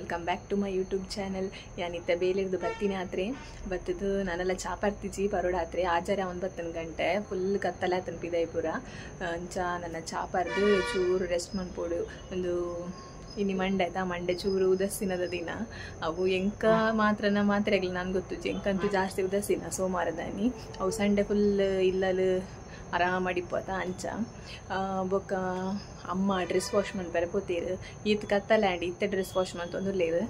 Welcome back to my YouTube channel. ಯಾನಿತ್ತ ಬೇಲಿರ್ದು ಬತ್ತಿನ ಆತ್ರೆ ಬತ್ತದು ನಾನೆಲ್ಲ ಚಾಪರ್ತಿಜಿ ಪರೋಡಾತ್ರೆ ಆಜಾರ ಒಂದು ಬತ್ತನ ಗಂಟೆ ಫುಲ್ ಕತ್ತಲಾತನ ಪಿದೈಪುರ ಅಂಚ ನನ್ನ ಚಾಪರ್ದು ಚೂರು ರೆಸ್ಟ್ ಮನ್ಪೋಡು. ಒಂದು ಇನ್ನು ಮಂಡೆ ಆಯ್ತಾ, ಮಂಡೆ ಚೂರು ಉದಾಸೀನದ ದಿನ. ಅವು ಎಂಕ ಮಾತ್ರನ ಮಾತ್ರೆಗಳು ನಾನು ಗೊತ್ತು, ಎಂಕಂತೂ ಜಾಸ್ತಿ ಉದಾಸೀನ ಸೋಮವಾರದಾನಿ. ಅವು ಸಂಡೆ ಫುಲ್ ಇಲ್ಲಲು ಆರಾಮಡಿಪೋತ ಅಂಚ. ಬೊಕ್ಕ ಅಮ್ಮ ಡ್ರೆಸ್ ವಾಶ್ ಮನ್ಪರೆ ಪೋತೀರು, ಈತ್ ಕತ್ತಲೆ ಆಂಡ್ ಇತ್ತೆ ಡ್ರೆಸ್ ವಾಶ್ ಮಂತೊಂದುಲ್ಲೇರು.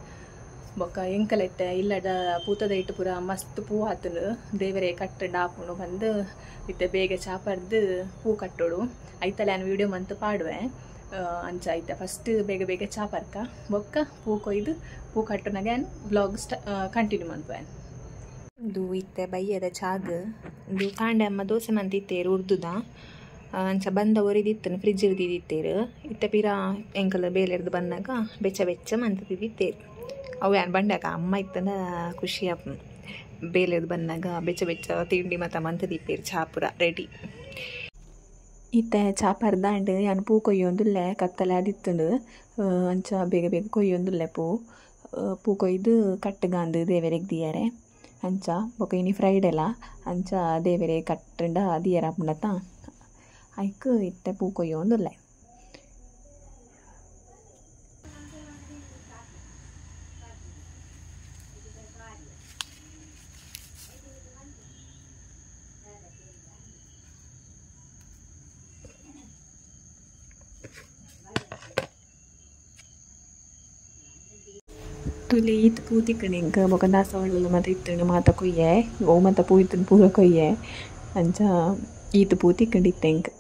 ಬೊಕ್ಕ ಎಂಕಲೆತ್ತೆ ಇಲ್ಲದ ಪೂತದ ಇಟ್ಟು ಪೂರ ಮಸ್ತ್ ಪೂ ಆತನು ದೇವರೇ ಕಟ್ಟಂಡ ಆಪುಂಡು ಬಂದು ಇತ್ತೆ ಬೇಗ ಚಾಪರ್ದು ಪೂ ಕಟ್ಟೋಡು. ಐತಲೆ ನಾನು ವೀಡಿಯೋ ಮಂತು ಪಾಡುವೆ ಅಂಚ. ಐತೆ ಫಸ್ಟ್ ಬೇಗ ಬೇಗ ಚಾಪರ್ಕ ಬೊಕ್ಕ ಪೂ ಕೊಯ್ದು ಪೂ ಕಟ್ಟುನಾಗ ವ್ಲಾಗ್ ಕಂಟಿನ್ಯೂ ಮನ್ಪುವೆ. ಇದು ಇತ್ತೆ ಬಯ್ಯದ ಚಾಗ್ ಇದು ಕಾಂಡೆ ಅಮ್ಮ ದೋಸೆ ಮಂತಿತ್ತೇರು ಉರ್ದುದ ಅಂಚ ಬಂದ ಒರಿದಿತ್ತನು ಫ್ರಿಜ್ ಇರ್ದಿತ್ತೇರು. ಇತ್ತೆ ಪಿರ ಎಂಕಲ್ ಬೇಲೆರ್ದು ಬಂದಾಗ ಬೆಚ್ಚ ಬೆಚ್ಚ ಮಂತಿತ್ತೇರು. ಅವು ಯಾನ್ ಬಂಡಾಗ ಅಮ್ಮ ಇತ್ತನ ಖುಷಿ ಬೇಲೆರ್ದು ಬಂದಾಗ ಬೆಚ್ಚ ಬೆಚ್ಚ ತಿಂಡಿ ಮತ್ತ ಮಂತದಿಪ್ಪೇರು. ಚಾಪುರ ರೆಡಿ. ಇತ್ತೆ ಚಾಪರ್ದಾಂಡ್ ಯಾನ್ ಪೂ ಕೊಯ್ಯೊಂದುಲ್ಲೆ, ಕತ್ತಲೆ ಅದಿತ್ತುಂಡು ಅಂಚ ಬೇಗ ಬೇಗ ಕೊಯ್ಯೊಂದುಲ್ಲೆ. ಪೂ ಪೂ ಕೊಯ್ದು ಕಟ್ಟುಗಾಂದು ದೇವರೆಗ್ ದಿಯಾರೆ ಅಂಚ. ಬೊಕ ಇನಿ ಫ್ರೈಡೆಲ ಅಂಚ ದೇವರೆ ಕಟ್ಟಂಡ ದಿಯರ ಆಪುಂಡತ ಐಕ್ ಇತ್ತೆ ಪೂ ಕೊಯ್ಯೊಂದುಲ್ಲೆ. ತುಲೆ ಈತ್ ಪೂ ತಿಕ್ಕಣೆ ಇಂಕ ಬೊಕ ದಾಸವಾಳ ಮಾತ ಇತ್ತುಂಡು ಮಾತ ಕೊಯ್ಯೆ ಓ ಮಾತ ಪೂ ಇತ್ತುಂಡು ಪೂರ ಕೊಯ್ಯೆ ಅಂಚ ಈತ್ ಪೂ ತಿಕ್ಕಂಡು ಇತ್ತೆ ಇಂಕ್.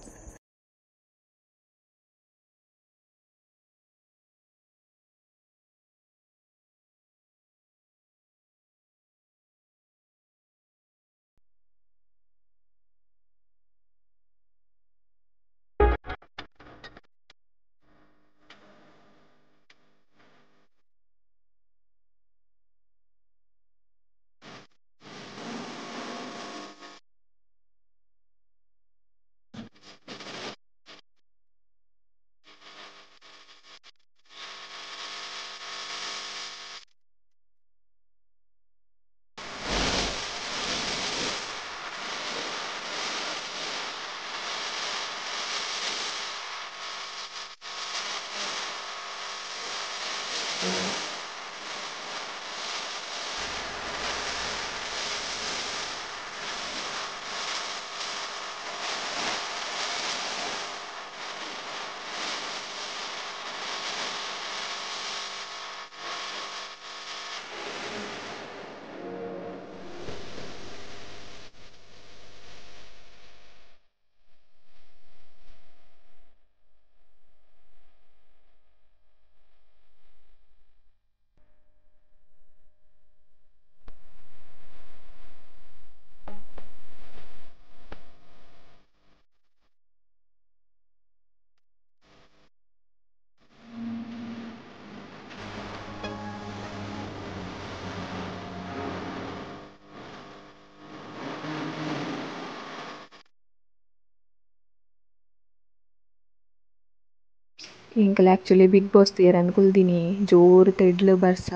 ಎಂಕಲ್ ಆ್ಯಕ್ಚುಲಿ ಬಿಗ್ ಬಾಸ್ ತೂಯೆರೆ ಕುಲ್ದಿನಿ, ಜೋರು ತೆಡ್ಲು ಬರ್ಸ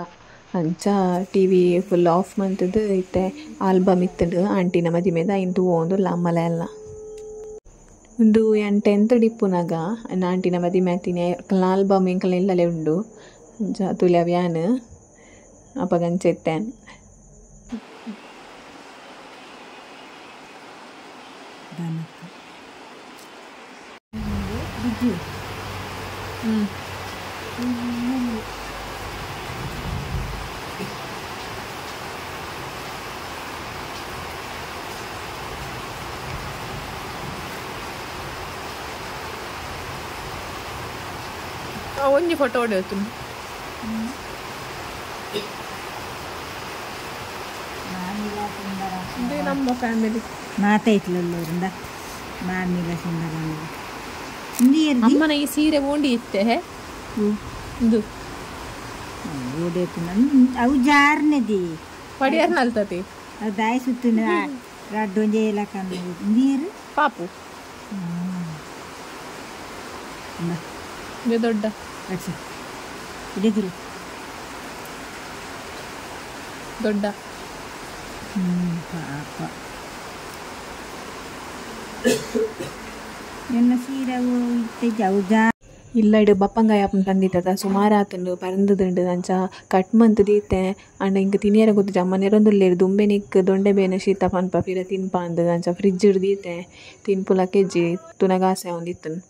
ಅಂಚ ಟಿ ವಿ ಫುಲ್ ಆಫ್ ಮಂತದ್ದು. ಇತ್ತೆ ಆಲ್ಬಮ್ ಇತ್ತುಂಡು ಆಂಟಿನ ಮದಿಮೆದ ಐನ್ ತೂವೊಂದುಲ್ಲ ಅಮ್ಮಲೆ ಎಲ್ಲ. ಉಂದು ಯಾನ್ 10th ಡಿಪ್ಪುನಾಗ ಆಂಟಿನ ಮದಿಮೆ ಆತಿನಿ. ಆಲ್ಬಮ್ ಎಂಕಲ್ನ ಇಲ್ಲಲೇ ಉಂಡು ಅಂಚ ತೂಲೆ ಅವು ಯಾನ್ ಅಪಗ ಅಂಚ ಇತ್ತೆ. ಒಂಜಿ ಫೋಟೋ ಹೊಡೆಯುತ್ತು. ನಮ್ಮ ಫ್ಯಾಮಿಲಿ ಮಾತೈತ್ಲಲ್ಲೂರಿಂದ ಮಾಮಿಲ ಸುಂದರ. ಅಮ್ಮನ ಈ ಸೀರೆ ಓಂಡಿ ಇತ್ತೆ ಇದು ಅವು ಜಾರ್ನದಿ ಪಡಿಯಾರ್ ನಲ್ತತಿ ಅವು ದಾಯಿ ಸುತ್ತಿನ ರಡ್ಡೊಂಜೆ ಇಲಕಂದು ನೀರು ಪಾಪು ದೊಡ್ಡ ಇಡಿದ್ರು. ದೊಡ್ಡ. ಪಾಪ ಎನ್ನ ಸೀರೆ ಇತ್ತೆ ಅವು ಜಾ. ಇಲ್ಲಡ್ ಬಪ್ಪಂಗಾಯ ಆಪುಂಡು ಪಂದಿತ್ತದ ಸುಮಾರು ಆತುಂಡು ಪರಂದುದುಂಡು ಅಂಚ ಕಟ್ ಮಂತ್ ದೀತೆ ಆಂಡ ಇಂಕ್ ತಿನಿಯರ ಗೊತ್ತುಜಿ ಅಮ್ಮ ನೆರೊಂದುಲ್ಲೆರ್ ದುಂಬೆನಿಕ್ ದೊಂಡೆ ಬೇನೆ ಶೀತ ಪನ್ಪ ಪಿರ ತಿನ್ಪಾಂದ್ ಅಂಚ ಫ್ರಿಜ್ ಡ್ ದೀತೆ ತಿನ್ಪುಲಕೆಜ್ಜಿ ತುನಗ ಆಸೆ ಆವೊಂದಿತ್ತುಂಡು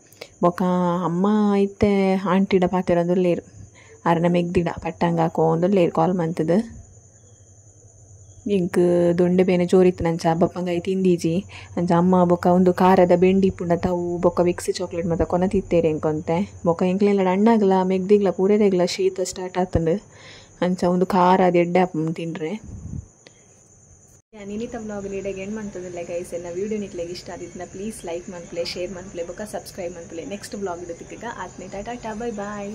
ಬೊಕ ಅಮ್ಮ ಇತ್ತೆ ಆಂಟಿಡ ಪಾತೆರೊಂದುಲ್ಲೆರ್ ಅರ್ನ ಮೆಗ್ದಿಡ ಪಟ್ಟಂಗ ಹಾಕೋಂದುಲ್ಲೆರ್ ಕಾಲ್ ಮಂತುದು ಎಂಕ್ ದೊಂಡೆ ಬೇನೆ ಜೋರಿತ್ತಿನಂಚ ಬಪ್ಪಂಗಾಯಿ ತಿಂದೀಜಿ ಅಂಚ ಅಮ್ಮ ಬೊಕ ಉಂದು ಖಾರದ ಬೆಂಡಿ ಇಪ್ಪುಂಡತ ಅವು ಬೊಕ ವಿಕ್ಸ್ ಚಾಕ್ಲೇಟ್ ಮಾತ ಕೊನತಿತ್ತೆರ್ ಎಂಕೊಂತೆ ಬೊಕ ಎಂಕ್ಲೆನ ಅಣ್ಣಗ್ಲ ಮೆಗ್ದಿಗ್ಲ ಪೂರೆರೆಗ್ಲ ಶೀತ ಸ್ಟಾರ್ಟ್ ಆತುಂಡು ಅಂಚ ಉಂದು ಖಾರ ಅದು ಎಡ್ಡೆ ಆಪುಂಡು ತಿನ್ರೆ. ಇನಿತ ವ್ಲಾಗ್ ಇಡೆಗ್ ಎಂಡ್ ಮಂತೊಂದುಲ್ಲೆ ಗೈಸ್. ಎನ್ನ ವೀಡಿಯೋ ನಿಕ್ಲೆಗ್ ಇಷ್ಟ ಆದಿತ್ತಿನ ಪ್ಲೀಸ್ ಲೈಕ್ ಮನ್ಪುಲೆ, ಶೇರ್ ಮನ್ಪುಲೆ ಬೊಕ ಸಬ್ಸ್ಕ್ರೈಬ್ ಮನ್ಪುಲೆ. ನೆಕ್ಸ್ಟ್ ವ್ಲಾಗ್ ತಿಕ್ಕುಗ ಆತ್ನೆ. Tata, bye boy.